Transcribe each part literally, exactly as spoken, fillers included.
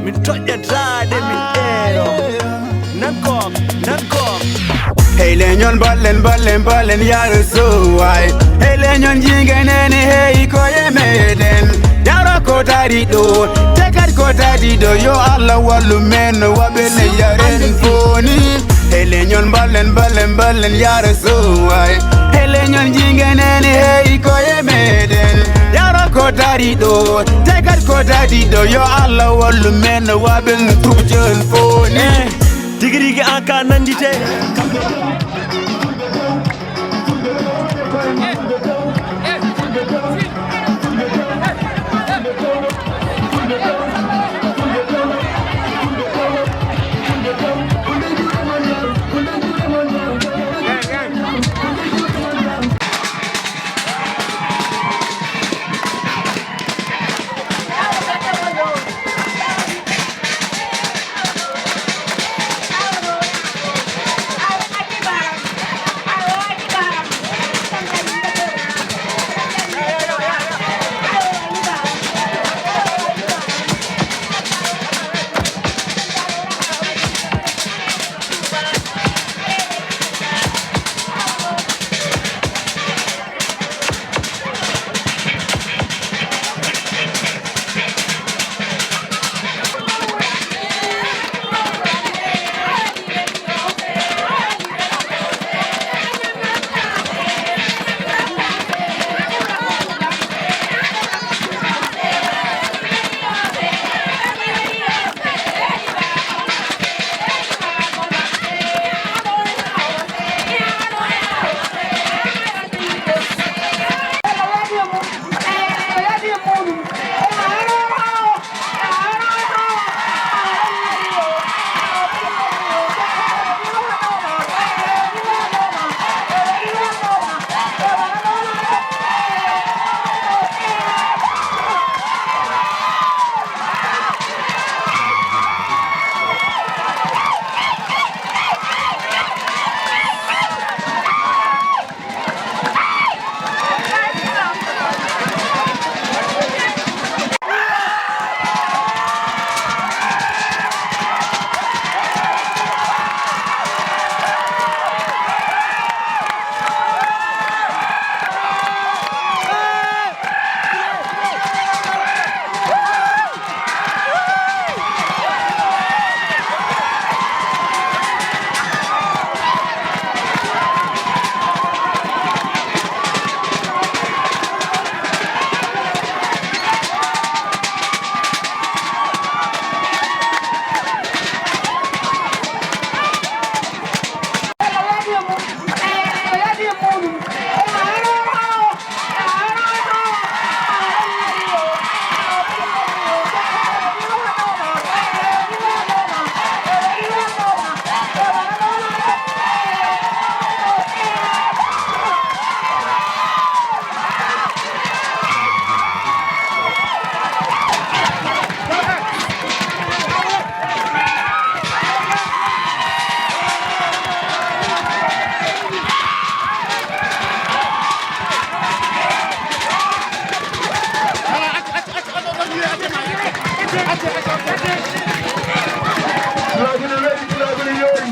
Min toƴƴataade, min ɗeero. Nan ko, nan ko. Hey leñol, mballen, mballen, mballen, yaa Rasuul waay. Hey leñol, njiingenene, hey koye meɗen. Yaro ko dari ɗo, tekat ko dari ɗo, yo Allah wallu men, waɓen yaren foni. Hey leñol, mballen, mballen, mballen, yaa Rasuul waay. Hey leñol, njiingenene, hey koye meɗen. Yaro ko dari ɗo, tekat ko dari ɗo, yo Allah wallu men, waɓen troupe jeune foni. Eh, tigi rigi an ka nandite. Pulaagu ne weɗi, pulaagu ne yoori.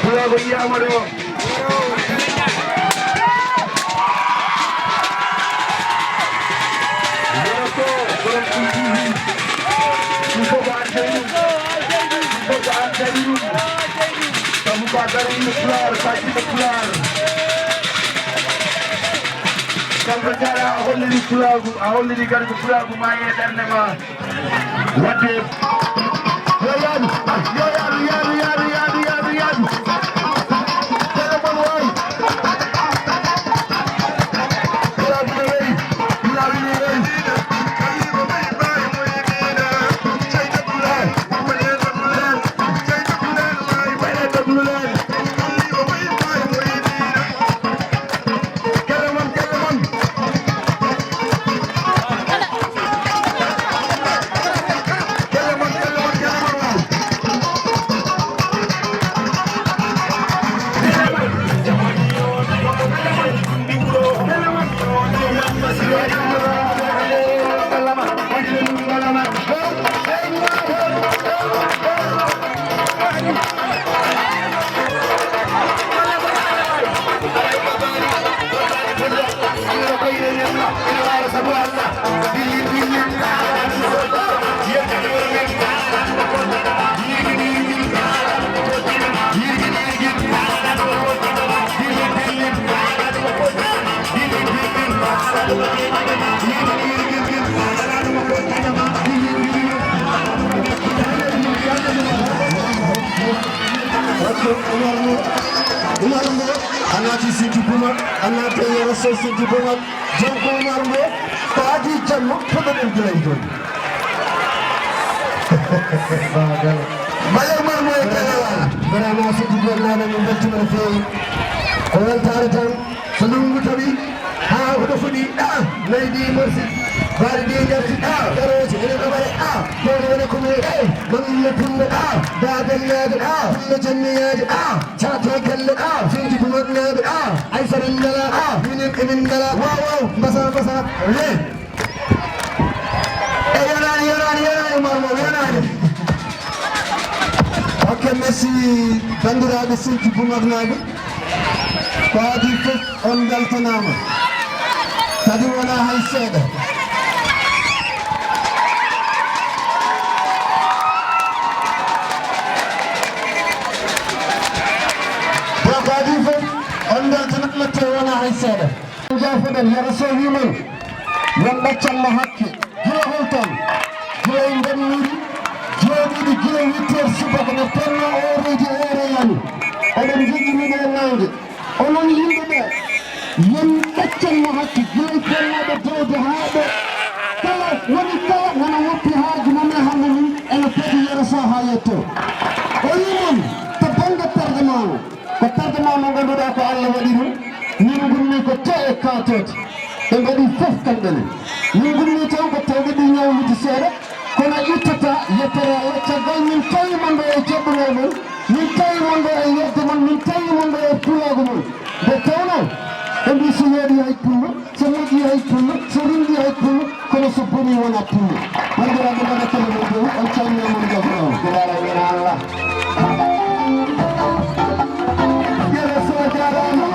Pulaagu yiyaama ɗo. Wona ko borom ɗum ɗum. Il faut ko an tawi ɗum. Il faut ko an tawi ɗum. Sabu ko a daraniiɗo Pulaar, ko a jiɗɗo Pulaar. Kanko Jara, a holliri pulaagu, a holliri kadi ko pulaagu maa e ɓernde ma. Wadde, yo yaadu, yo yaadu, yaadu, yaadu, yaadu, yaadu, yaadu. Téléphone waay. Pulaagu ne weyi, pulaagu ne weyi. Umar Mbo, a naati Sinthiou Boumak, a naati Yero Sow Sinthiou Boumak, jom ko Umar Mbo, ko adii jamma, puɗɗoɗen gila e jooni. Baaba Gallo. Mbaɗe Umar Mbo e Kelle Wala. Vraiment, Sinthiou Boumak naaɓe, min mbeltiima no feewi. Ko weltaare tan. So ndunngu tawi, haa huɗo fuɗi, ɗa, nayi ɗi morsi, baali ɗi ngarti, ɗa, garooji, ene ɗo mbaɗe, ɗa, ɗo ɗo wone ko mum, ɗa, mami le pullo, ɗa, da gannaajo, ɗa, pullo janniyaajo, ɗa, caate galle, ɗa, finji bumatnaaɓe, ɗa, ay sarin ndala, ɗa, minen emin ndala, waaw, waaw, mbasa, mbasa, le. E yonaani, yonaani, yonaani, Umar Mbo, yonaani. Ok, merci, banndiraaɓe Sinthiou Boumaknaaɓe. Ko adii fof, on mbeltanaama. Kadi wonaa hay seeɗa. Bon, ko adii fof, on mbeltanaama, te wonaa hay seeɗa. Jaafoɗen, Yero Sow wii mon, yon ɗaccan mo hakke. Gila holton? Gila e ndemmiiri, jooɗiiɗo gila huit heures subaka, nde penno ooreeji ooreyaani. Oɗon njiɗi miɗo e naange. Onon yimɓe ɓe, yon ɗaccan mo hakke, gila e pennooɓe dewde haa ɓe. Kala woni kala, wona woppi haaju mum e hannde mum, ene poti Yero Sow haa yettoo. O wii mon, to bannge tardement o. Ko tardement mo ngannduɗaa ko Allah waɗi ɗum, min ngummi ko tee e kaatoote. Ɓe mbaɗi fof kamɓe ne. Min ngummi tan ko tawde ɗi ñawlude seeɗa, kono ittata yettere Allah. Caggal min tawi mon ɗo e jaɓɓugol mon, min tawi mon ɗo e yerde mon, min tawi mon ɗo e pulaagu mon. Nde tawnoo, ɓe mbii so yooɗi hay pullo, so moƴƴi hay pullo, so rimɗi hay pullo, kono so bonii wonaa pullo. Banndiraaɓe, mbaɗa kala mon dow, on calminii mon, njaafnoo. Ko wala wiyana Allah. Yero Sow jaaraama.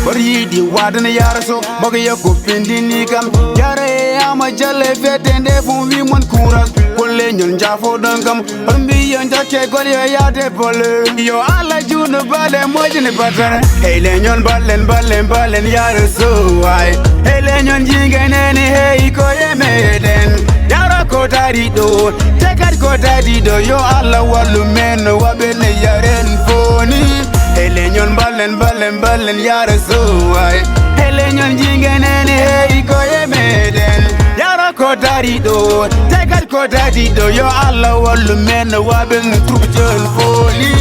Bari yiɗi waɗana yara so, bako yakko pindini kam. Yara e ama jalle fete nde fo wi mon kuras. Kolle ñol jafo ɗon kam. On mbiyo jakke gol yo yaade bole. Yo Allah juno bale mojini batare. Hey le ñol ballen ballen ballen yara so ay. Hey le ñol jingeneni hey ko yemeɗen. Yara ko dari ɗo, tekat ko dari ɗo. Yo Allah wallu men waɓen yaren foni. Hey le ñol ballen ballen ballen yara so ay. Hey le ñol jingeneni hey ko yemeɗen. Yara ko dari ɗo, tekat ko dari ɗo. Yo Allah wallu men waɓen troupe jon foni.